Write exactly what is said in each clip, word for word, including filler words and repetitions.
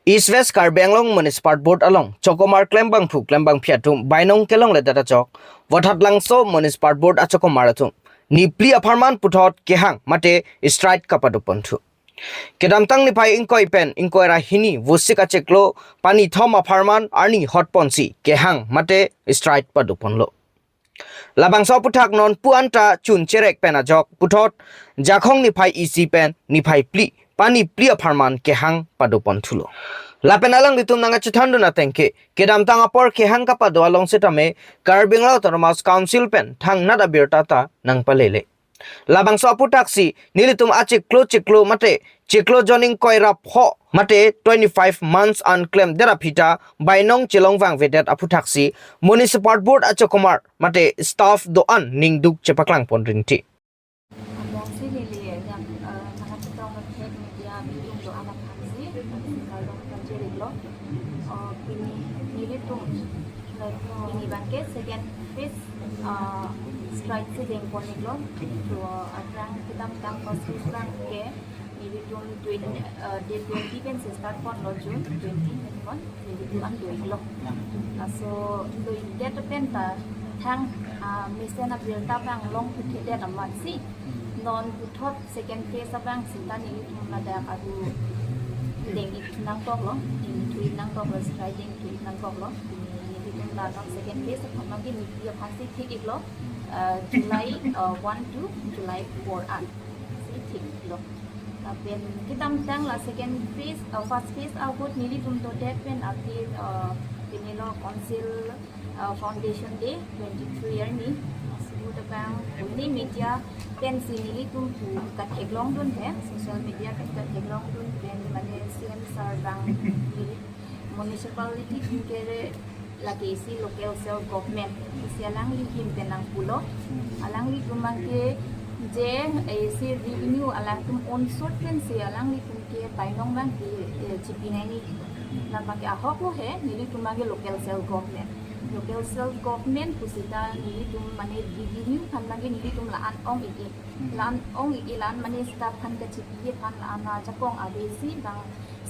East West Karbi Anglong Municipal Board along chokomar klembangphu klembangphi atum bainong kelongledet ajok Wathatlangso Municipal Board achokomar atum niphli apharman puthot kehang mate strike kapadoponthu. Kedamtang niphai ingkoi pen ingkoi ra hini vosik achiklo pani thom apharman arni hotponsi kehang mate strike padoponlo. Labangso aputhak non pu anta chun cherek pen ajok puthot Jakhong niphai isi pen niphai phli pani phli apharman kehang padoponthulo. Lapen alanglitum nangkachethandun ateng ke kedamtang apor kehang kapado along setame Karbi Anglong Autonomous Council pen thangnat abirta ta nangpalele. Labangso aphuthaksi nelitum achiklo chiklo mate chiklo jon ingkoi ra pho mate twenty-five months an klemdet aphi ta bainong chelongvangvedet aphuthaksi Municipal Board achokomar mate staff do-an ningduk chepaklangpon rinti. Amongsi neli yang, eh, nangkachetong athek media atum do-an aphansi kardom pachinilo. Oh, pini nelitum, eh, pini abangke second phase, eh, strike si dengpon-iklo. To, eh, aphrang kedamtang first phase abangke nelitum twenty, eh, date twenty pensi start ponlo, June twenty, nelitum an do-iklo. Laso do-ikdet pen ta thang, eh, mesen abirta abang longphuthedet amatsi non puthot second phase abang seta nelitum ladak aru deng-ik nangkoklo, deng-ik nangkoklo, strike deng-ik nangkoklo. Nelitum la non second phase aphan abangke niphli aphansi thik-iklo, eh, July, eh, one to July four an si thik-iklo. Lapen kedamtang la second phase, eh, first phase ahut nelitum dodet pen aphi, eh, pinilo council, eh, foundation day twenty-three arni. Laso ahut abang pini media pensi nelitum pu katheklongdun he, social media pen katheklongdun pen mane C M sir abang neli municipality atum ke lake isi local self government, isi alangli ahin pen nangpulo. Alanglitum abangke je, eh, isi revenue alangtum onsot pensi alanglitum ke bainong abangke, eh, chipinangji. La abangke ahoklo he, nelitum abangke local self government. Local self government pusita nelitum mane revenue aphan abangke nelitum la-an ong-ik-e. La-an ong-ik-e, la-an mane staff aphan kachipi aphan, la-an ajakong ave si abang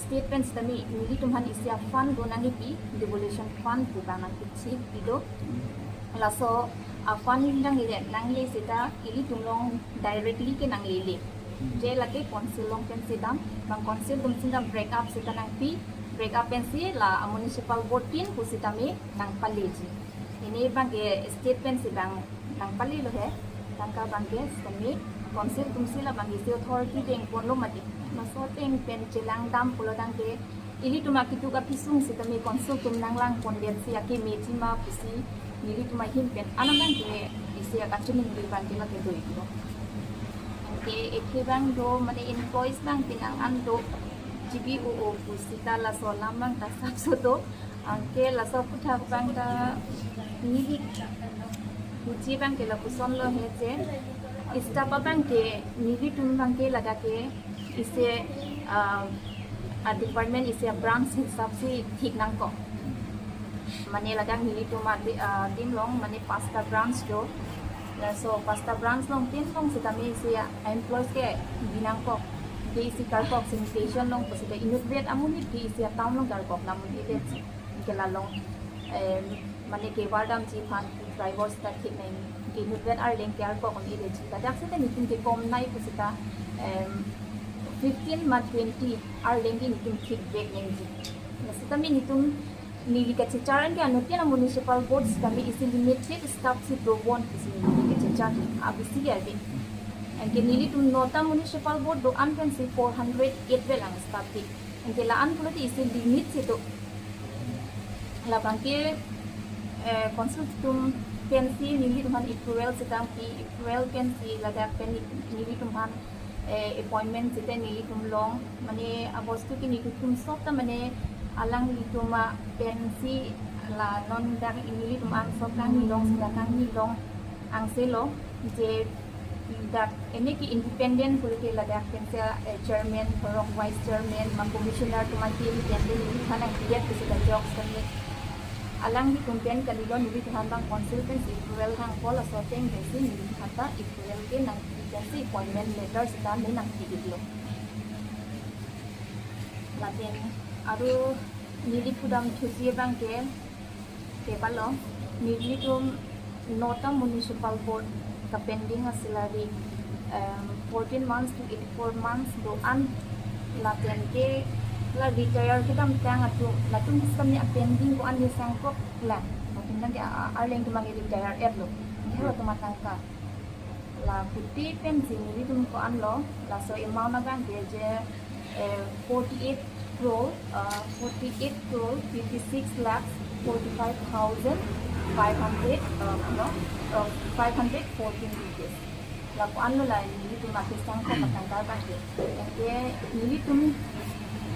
state pen sitame nelitum aphan isi a-fund do nangkipi, devolution fund pu abang nangkichipilo. Laso a-fund nangle, nangle seta ilitum along directly ke nanglele. Je lake council along pensi dam, abang council atum si dam break up seta nangpi, break up pensi la municipal board tin pusitame nangpaleji. Pini abangke state pensi abang nangpalelo he, tangka abangke sitame council atum si la abangke isi authority dengponlo mati. Laso ateng pen chelangdam pulo tangte ilitum akituk akisung sitame council atum nanglangpondet si akeme chima pusi nelitum ahin pen anamang ke isi akachiningri abangke lake do-iklo. Anke ekhe abang do mane employees abang pinang an do G B O O pusita laso alam abang ta sapso do. Anke laso aputhak abang ta neli huji abangke lapusonlo he je staff abangke nelitum abangke ladak ke isi, ah, a-department isi a-branch hisap si thik nangkok. Mane ladak nelitum a-di-, ah, team along mane pasta branch do. Laso pasta branch along tin along sitame isi a-employees ke bi nangkok. Ke isi karkok sanitation along pusita inutvet amonit ke isi a-town along karkok namun idet si. Ke la along, eh, mane ke wardam ji aphan driver sita thik nangji. Ke inutvet arleng ke arkok un-edet ji. Ladak sita nelitum ke komnai pusita, em, fifteen ma twenty arleng ke nelitum thikvek nangji. Sitame nelitum neli kachechar anke anuttin a-municipal board sitame isi limited staff si dobon pusi neli kachechar abisi ke ave. Anke nelitum nota municipal board do-an pensi four hundred eight velang staff ke. Anke la-an pulote isi limit si do. Labangke, eh, council atum pensi nelitum aphan approval sitame pi, approval pensi ladak pen nelitum aphan, eh, appointment sita nelitum long, mane abostu ke nelitum sop ta mane alanglitum apensi la non dak nelitum an sop kangni long sita kangni long angse lo je dak ene ke independent pulote ladak pensi, eh, chairman, borok vice chairman, ma commissioner atum ke independent neli aphan nangpidet pusita jok sitame alanglitum pen kalilo nelitum aphan abang council pensi approval hangpo laso ateng pensi nelitum aphan ta approval ke nangpi pensi appointment letter sita ne nangpi diklo. Lapen Aru neli pudam thuji abang ke, ke palo, nelitum nota municipal board kapending a-salary, um, fourteen months to eighty-four months do-an, lapen ke la retire kedamtang atum, latum sitame a-pending ko-an di sangkok la, latum abang ke a-, arleng atum abang ke retire etlo. Ke latum atangka. La kuti pensi nelitum ko-anlo, laso amount abang ke je, eh, forty-eight crore, uh, forty-eight crore fifty-six lakhs forty-five thousand five hundred, uh, no, uh, five hundred fourteen rupees. La ko-anlo la nelitum akesang ko matangka abang ke. Yang ke nelitum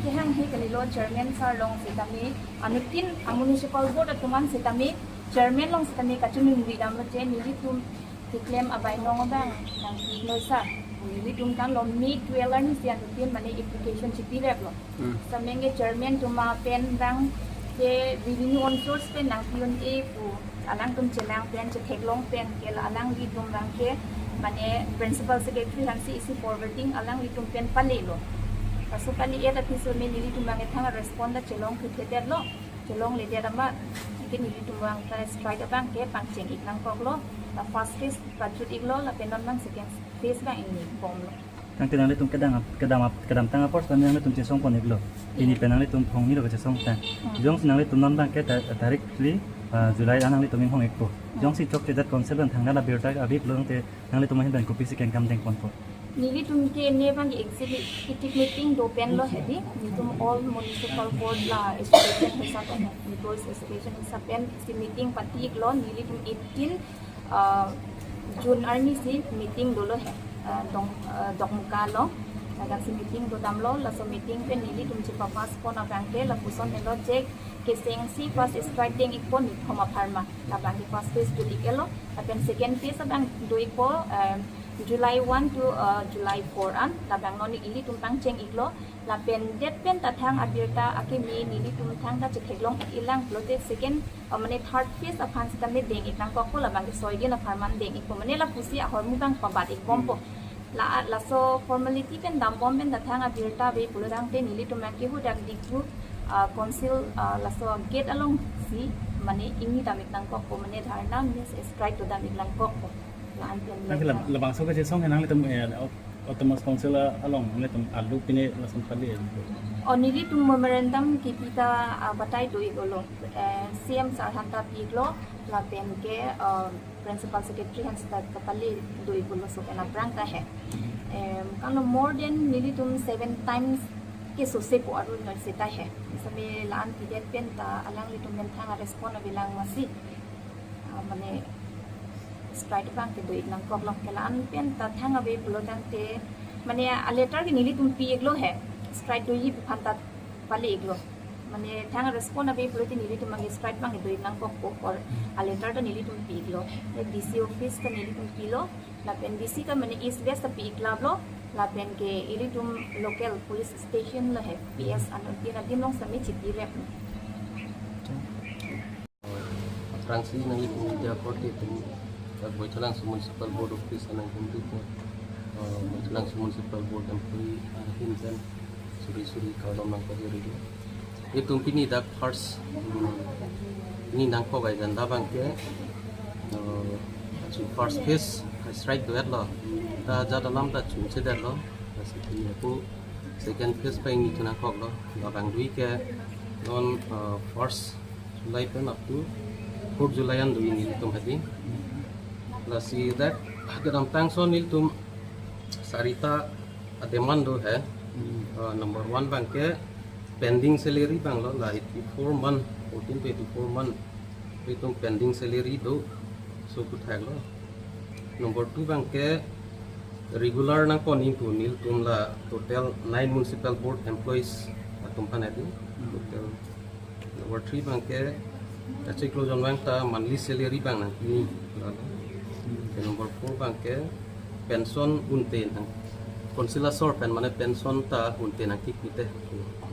kehang he kalilo chairman sir along sitame, anuttin a-municipal board atum an sitame, chairman along sitame kachiningri damlo je nelitum keklem abainong abang nangpi noi sir. Nelitum tanglo May twelve arni si anuttin mane application chipi replo. Hmm. Sameng ke chairman atum pen abang ke revenue on source pen nangpi un-e pu alangtum chelang pen chetheklong pen ke la alanglitum abang ke mane principal secretary aphansi isi forwarding alanglitum pen palelo. Laso pale-et aphi so me nelitum abang ke thang a-respond ta chelong thuthe detlo. Chelongledet amat, ke nelitum abang ta strike abang ke pangcheng ik nangkoklo, la first phase pajut iklo, lapen non abang second phase abang ingbomlo. Tangte nanglitum kedam, kedam, kedamtang apor sitame nanglitum chesong pon iklo. Pini pen nanglitum phongni lo chesong tang. Hmm. Jongsi nanglitum non abang ke ta-, tarik three, ah, July an nanglitum inghong ikpo. Hmm. Jongsi chokchedet council an thangnat abirta aveplo tangte nanglitum ahin pen kopisi kengkam deng ponpo? Nelitum ke ne abang executive meeting do penlo hedi, nelitum all municipal board la association hisap pen, employees association hisap pen si meeting pati iklo, nelitum eighteen, uh, June arni si meeting dolo he, uh, Dong, uh, Dokmoka along, ladak si meeting do damlo, laso meeting pen nelitum chepa-pass pon abang ke lapuson helo je, kesengsi first strike deng ikpo niphom apharman, labang ke first phase jut ik-etlo, lapen second phase abang do ikpo, um, July one to, uh, July four an, labang non ilitum pangcheng iklo, lapen det pen ta thang abirta akimi nelitum thangta chetheklong ik-elang pulote second, uh, mane third phase aphan sitame deng ik nangkokpo, labang ke soi din apharman deng ikpo, mane lapusi ahormu abang pabat ikbompo. La, laso formality pen dambom pen ta thang abirta ave pulo tangte nelitum abang ke hadak Diphu, ah, council, ah, laso gate alongsi mane ingni dam ik nangkokpo, mane dharna means strike do dam ik nangkokpo. La-an pen. Tangte la, labangso kachesong ke nanglitum, eh, au-, autonomous council along nanglitum alu pine lason kali. O nelitum memorandum kipi ta, ah, batai do iklo. Eh, C M sir aphanta pi iklo, lapen ke, ah, principal secretary aphan seta kapale do iklo so pen aphrang ta he. Em, kalo more than nelitum seven times ke sose po aru noi seta he. Same la-an pidet pen ta alanglitum pen thang a-respond avelang masi. Ah, mane strike abang ke do ik nangkoklo, ke la-an pen ta thang ave pulo tangte mane a-letter ke nelitum pi iklo he. Strike doji aphan ta pale iklo. Mane thang a-respond ave pulote nelitum abang strike abang do ik nangkokpo, or a-letter ta nelitum pi iklo. Lapen D C office ta nelitum pilo, lapen D C ta mane East West ta pi iklaplo, lapen ke ilitum local police station lo he, P S ano din adim along sitame chipi rep. Aphrangsi nanglitum media korte atum, dak Baithalangso Municipal Board Office anang hindu ko, eh, Baithalangso Municipal Board employee ahin pen suri suri kardom nangpajirilo. Itum pini dak first, hmm, pini nangkok agenda abang ke, eh, chu first phase strike do-etlo. Ta jat alam ta chunchedetlo. Lasi pini ako second phase pen ingni thu nangkoklo. Labang dui ke non, eh, first July pen up to fourth July an do nelitum hedi. Lasi dak kedamtang ason nelitum sarita a-demand do he. Hmm. Uh, number one abang ke pending salary abang lo, la eighty-four month, fourteen to eighty-four month. Itum pending salary do, so kuthak lo. Number two abang ke regular nangkok nangji pu nelitum la total nine municipal board employees atum aphan adi. Hmm. Total. Number three abang ke, kachiklo jon abang ta monthly salary abang nangpi, lalo. Ke number four abang ke pension unte nang, council asor pen mane pension ta unte nangkikpi te,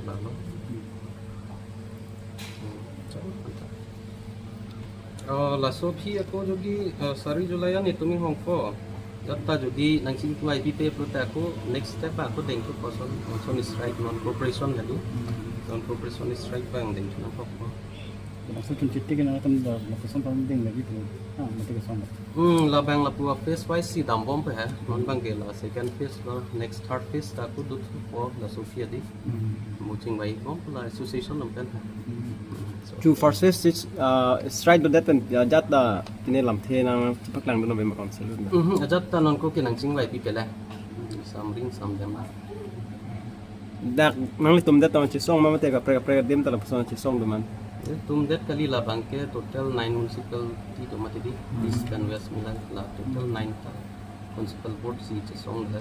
lalo. Oh, laso aphi ako jodi, eh, sari July an itum inghongpo. Jat ta jodi nangchingkoi pipe pulote ako next step ako dengpo, koson, koson strike non cooperation hedi. Town Corporation strike abang ding nangkok po. Laso chunchit ke nangtum da lapuson pam ding lagi tu. Ah, mati ke son. Hmm, labang lapu a phase wise si dambom pe he. Non abang ke la second phase lo, next third phase ta kudut po laso aphi adi. Mo chingvaibom la association atum pen he. So, Chu first phase is uh, strike do that pen uh, ajat da kine lamthe nangchepaklang do na bema council na. Mhm, ajat ta nonko ke nangchingvaipi pele. Samring samdem la. Dak nanglitum det tong chesong ma mate kaprek kaprek adim ta lapuson chesong do man. Tum det kali, labang ke total nine municipality do mati di. East and West milan la total nine ta municipal board si chesong de.